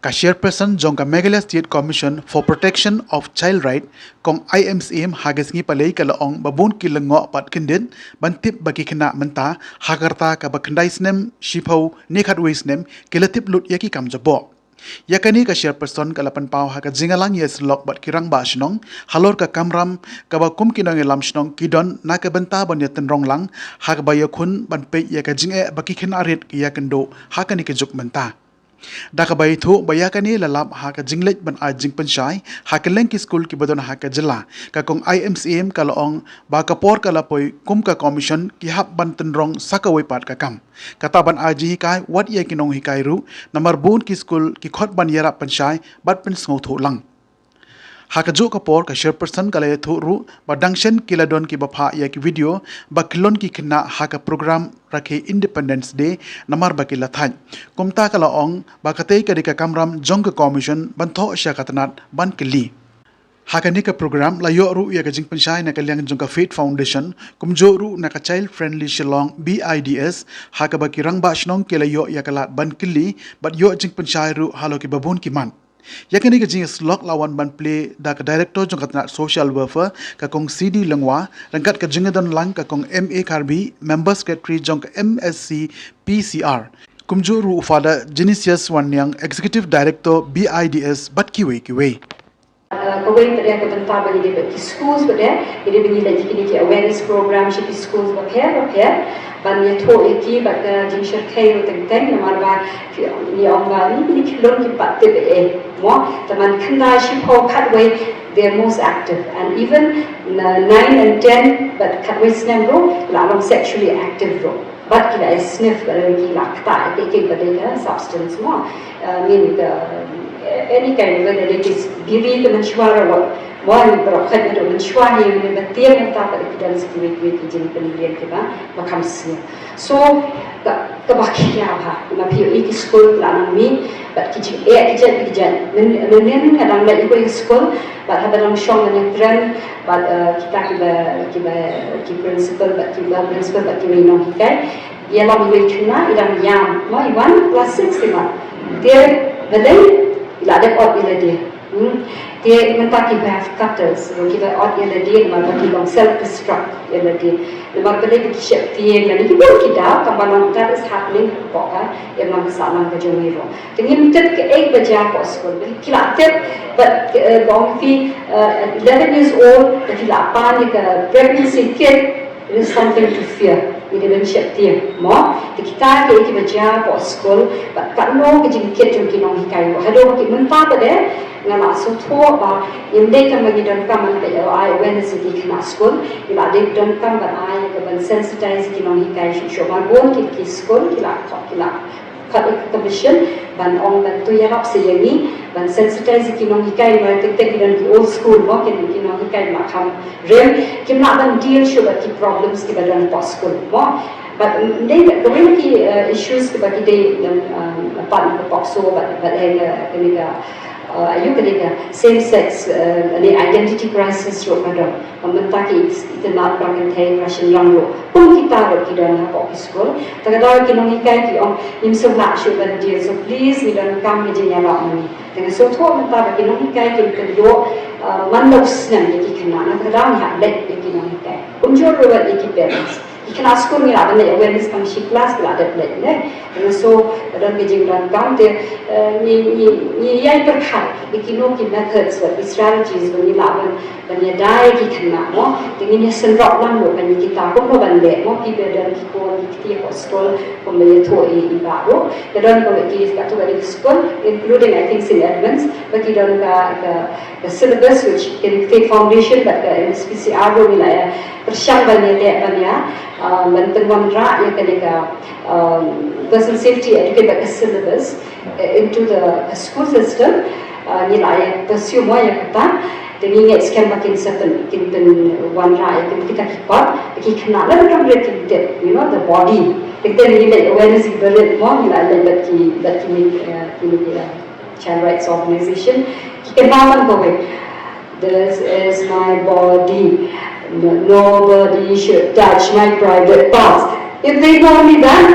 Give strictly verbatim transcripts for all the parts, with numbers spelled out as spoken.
Ka Chairperson jong ka Meghalaya State Commission for Protection of Child Right, Kong I M Syiem, ha ka sngi Palei ka la ong ba bun ki lyngngoh pat kyndit ban tip ba ki khynnah mynta ha ka rta kaba khyndai snem shiphew ne khatwei snem ki la tip lut ïa ki kam jaboh. Ïa kane ka Chairperson ka la pynpaw ha ka jingïalang ïasyllok bad ki rangbah shnong halor ka kamram kaba kum ki nongïalam shnong ki don na ka bynta ban ïatynrong lang ha kaba ïakhun ban peit ïa ka jingeh ba ki khynnah rit ki ïakynduh ha kane ka juk mynta. Da kaba ïathuh ba ïa kane la lap ha ka jingleit ban ai jingpynshai ha kylleng ki skul kiba don ha ka jylla, ka Kong I M Syiem ka la ong ba ka por ka la poi kum ka Commission ki hap ban tynrong sa kawei pat ka kam, kata ban ai jinghikai wat ïa ki nonghikai ruh, namar bun ki skul ki khot ban ïarap pynshai bad pynsngewthuh lang. Ha kajuh ka por ka Chairperson ka la ïathuh ruh ba dang shen ki la don kiba phah ïa ki video ba khlun ki khynnah ha ka program rakhe Independence Day namar ba ki la thait. Kumta ka la ong ba katei ka dei ka kamram jong ka Commission ban thoh sha ka tnat ban kylli. Ha kane ka program la ïoh ruh ïa ka jingpynshai na ka liang jong ka Faith Foundation, kumjuh ruh na ka Child Friendly Shillong, B I D S, ha kaba ki rangbah shnong ki la ïoh ïa ka lad ban kylli bad ïoh jingpynshai ruh halor kiba bun ki mat. Ïa kane ka jingïasyllok la wan ban plie da ka Director jong ka tnat Social Welfare, ka Kong C D Lyngwa, ryngkat ka jingïadon lang ka Kong M A Karbi, Member Secretary jong ka M S C P C R. Kumjuh ruh u Father Genesius Wanniang, Executive Director B I D S, bad kiwei kiwei. Uh, kawei pat ka bynta ba ngi dei bad ki schools pat, ngi dei ba ngi leit kine ki awareness program sha ki schools bapher bapher, ban ïathuh ïa ki bad ka jingshyrkhei ruh teng teng, namar ba ki, ngi ong ba ngi, ngi khlem ki pat tip eh, mo, tang man khyndai shiphew khatwei, they're most active, and even na nine and ten bad khatwei snem ruh la long sexually active ruh. Bad ki la sniff, bad ki la ktah ïa ki, ki bad ka substance, mo. Uh, I mean, ka, uh, any kind of, whether it is biri ka mynshuwa ruh, mo, ni bro khat ni ruh mynshuwa ni, ni ba tiang mynta bad ki don sa kiwei kiwei ki jingpynlong kiba, ba kham sniff. So, ka, kaba khia bha, ma phi ïohi ki skul la nang mih bad ki jingeh ki jait ki jait. Myn, mynnin nga dang leit ïa ki skul bad haba dang shong nga kren bad, eh, kita kiba, kiba, ki principal bad kiba principal bad kiwei nonghikai. Ïa la iwei khynnah i dang ïam, mo, i wan class six i wan. Te balei i la dep ot ïa lade. Hmm. Te mynta kiba have cutters, ruh kiba ot ïa lade, namar ba ki long self destruct ïa lade. Namar balei ba ki sheptieng, lane ki bun ki daw, tang ba long that is happening hapoh ka imlang sahlang ka jong ngi ruh. Te ngim tip kaei ba jia hapoh skul. Ki la tip, but, eh, ba ong phi, eh, at eleven years old, ba ki la pan ïa ka pregnancy kit, it is something to fear. Ngi dei ban sheptieng, mo? Te kita kiei kiba jia hapoh skul, bad katno ka jingkit jong ki nonghikai ruh. Haduh ki mynta pat de, nga la sngewthuh ba ngim dei tang ba ngi donkam ban peit ïa, ai awareness ïa ki khynnah skul, ngi la dei donkam ban ai ïa ka ban sensitize ïa ki nonghikai shuh shuh. Ba bun ki, ki skul ki la, ki la Khot ïa ka commission ban ong ban tu ïarap sa ïa ngi, ban sensitize ïa ki nonghikai, namar teng teng ki don ki old school, mo, ki, ki nonghikai ma kham rim, kim lah ban deal shuh bad ki problems kiba don hapoh school, mo. But, mm, dei, kawei na ki, uh, issues kiba ki dei, um, um, part of the POCSO, but, but, eh, ka, kane ka, uh, aïu kane ka same sex, uh, ne identity crisis ruh ka don. Ba mynta ki itynnad ba kynthei ba shynrang ruh, kum kita ruh ki don hapoh ki skul. Te ka daw ki nonghikai ki ong ngim sngewlah shuh ban deal, so please ngi donkam ka jingïarap na ngi. Te nga sngewthuh mynta ba ki nonghikai kin kynduh, uh, man la u snem ïa ki khynnah, na ka daw ngi hap leit ïa ki nonghikai. Kumjuh ruh ïa ki parents. Ki khynnah skul ngi lah ban leit awareness tang shi klas ki lah dep leit ne. Te nga sngew ba don ka jingdonkam te, uh, ngi, ngi, ngi ïai pyrkhat ïa kino ki methods bad ki strategies ba ngi lah ban ban ïada ïa ki khynnah, mo, te ngin ïa synrop lang ruh kane kita kumno ban leh, mo, ki ba don ki khun ki kti hapoh skul, kumba ïathuh i, i bah ruh. Ka don kawei ki, katto katne ki skul, including I think Saint Edmund's, ba ki don ka, ka, ka syllabus which ki, ki foundation bad ka M S P C R ruh ngi la ïa pyrshang ban ïa leh ban ïa, ah, ban pynwanrah ïa kane ka, um, personal safety educate bad ka syllabus, eh, into the, the school system, uh, ngi la ïa pursue mo ïa kata, te ngi ngeit skhem ba kin sa pyn, kin pynwanrah ïa kita ki kot, ki khynnah lada don re kin tip, you know, the body. Te ngi leh awareness ki barit mo, ngi la leh bad ki, bad ki, uh, ki, uh, child rights organization. Ki kynmaw tang kawei. This is my body. No, nobody should touch my private parts. If they told me that,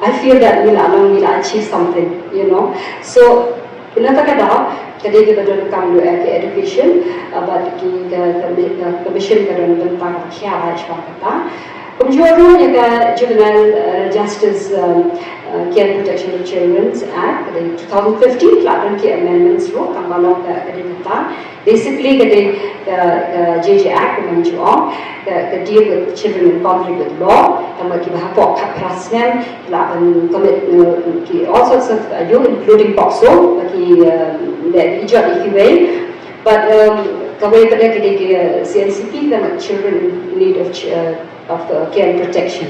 I feel that ngi la long, ngi la achieve something, you know. So, Nangta ka daw ka dei kaba donkam ïa ka education, bad ki ka commission ka don bynta ka khia ba shuwa kata. Kumjuh ruh ïa ka Juvenile Justice Care and Protection of Children Act ka dei two thousand fifteen, la don ki amendments ruh, tang ba long ka dei kata. Basically ka dei ka J J Act kumjuh ka deal with children in conflict with law, tang ba kiba hapoh khatphra snem ki la ban commit ki all sorts of, you know, including POCSO, ba ki leh ijot ïa kiwei. But kawei pat ka dei ka C N C P, ka Children in Need of of Care and Protection.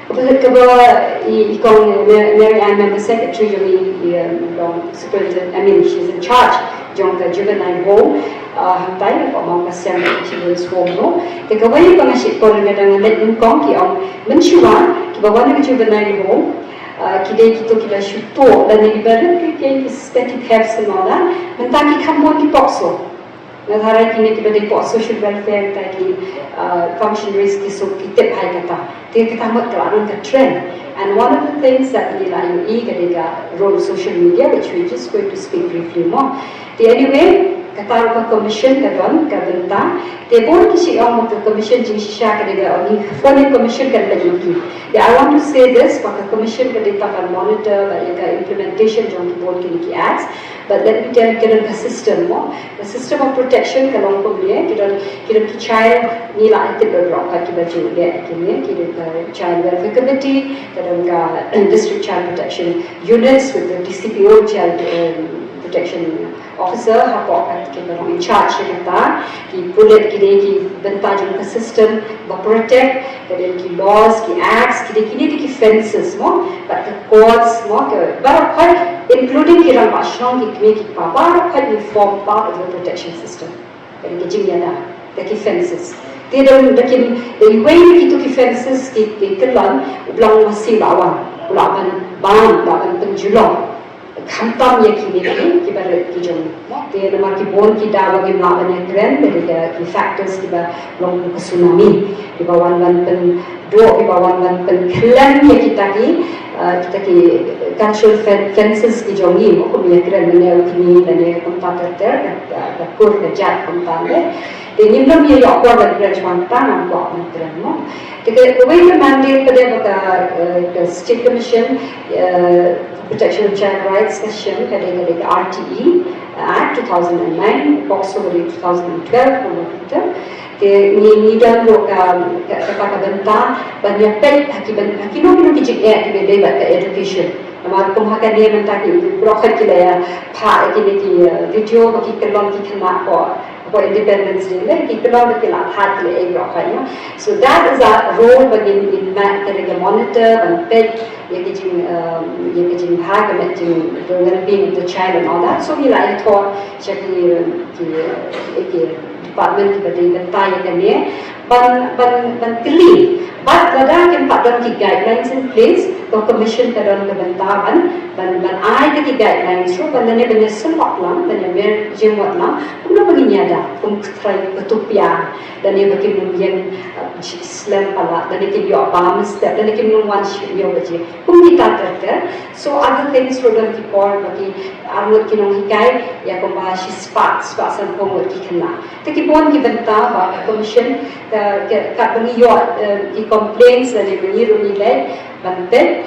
Kaba i kong Mary Ann, Member Secretary jong i, long superintendent, I mean, she's in charge jong ka Juvenile Home. Hangtai ka ong ka seng Children's Home, no. Te kawei ba nga shait kren, nga dang leit nyngkong, ki ong mynshuwa kiba wan ka Juvenile Home ki dei kito kiba shu tuh lane kiba rit ki, ki petty thefts and all that. Mynta ki kham bun ki POCSO. Nga tharai kine kiba dei hapoh social welfare, mynta ki functionaries ki suk ki tip ha kata. Te kata mut ka la don ka trend. And one of the things that ngi la ïohi ka dei ka role social media, which we just going to speak briefly more. Te anyway, kata ruh ka commission ka don ka bynta. Te bun ki shu ong ba ka commission jingshisha ka dei ka, ong ngi phone ïa ka commission kan leit ma ki. Yeah, I want to say this, ba ka commission ka dei tang ban monitor ba ïa ka implementation jong ki bun kine ki acts. But let me tell you, ka don ka system, mo. The system of protection ka long kumne, ki don, ki don ki child, ngi la tip baroh kiba ju leh kine, ki don ka child welfare committee, ka don ka district child protection units with the D C P O, child protection officer, hapoh ka, kiba long in charge ïa kata. Ki pulit ki dei ki bynta jong ka system ba protect, ka dei ki laws, ki acts, ki dei, ki dei ki fences, mo, bad ka courts, mo, ka baroh khoit, including ki rangbah shnong, ki kmie ki kpa, baroh khoit ki form part of the protection system. Ka dei ki jingïada, da ki fences. Te da, da ki, da iwei na kito ki fences ki, ki kyllon, u Blei u la siew la wan, u la ban, ban, u la ban pynjulor. Khamtam ïa kine ki, kiba rit ki jong ngi. Te namar ki bun ki daw ba ngim lah ban ïakren, bad ki factors kiba long kum ka tsunami, kiba wan ban pynduh, kiba wan ban pynkhlem ïa kita ki, kita ki cultural fences ki jong ngi, mo, kum ïakren mynne u kmie lane kumta ter ter, ka kur ka jait kumta leh. Te ngim nym ïoh por ban kren shaphang kata, ngam kwah ban kren, mo. Te kawei ka mandate pat ba ka, ka State Commission Protection of Child Rights ka shim, ka dei, ka dei ka R T E Act two thousand and nine, POCSO ka dei two thousand and twelve, kumta. Te ngi, ngi don ruh ka, ka, kata ka bynta ban ïa peit ha ki byn, ha kino kino ki jingeh kiba dei bad ka education. Namar kum ha kane mynta ki, baroh khoit ki la ïa phah ïa kine ki video ba ki kyllon ki khynnah ko, ko Independence Day leh, ki kyllon ba ki la phah ki la ei baroh khoit, no. So that is a role ba ngin, ngin mad, ka dei ka monitor, ban peit ïa ka jing, ïa ka jingbha, ka met jing, the well-being of the child and all that. So ngi la ïathoh sha ki, ki, ki department kiba dei bynta ïa kane ban, ban, ban kylli. Bad lada kim pat don ki guidelines in place, to commission ka don ka bynta ban, ban, ban ai ka ki guidelines ruh, ban lane ban ïasylloh lang, ban ïamer jingmut lang, kumno ba ngin ïada kum ka trai ka tupia, lane ba kim nym ïeng slem palat, lane kim ïoh bam step, lane kim nym wan shiphew baje. Kum kita ter ter. So other things ruh don ki por ba ki arngut ki nonghikai ïa kumba shispah, spah sanphew ngut ki khynnah. Te ki bun ki bynta ba ka commission ka, ka, katba ngi ïoh ki complaints lane ba ngi ruh ngi leit ban peit.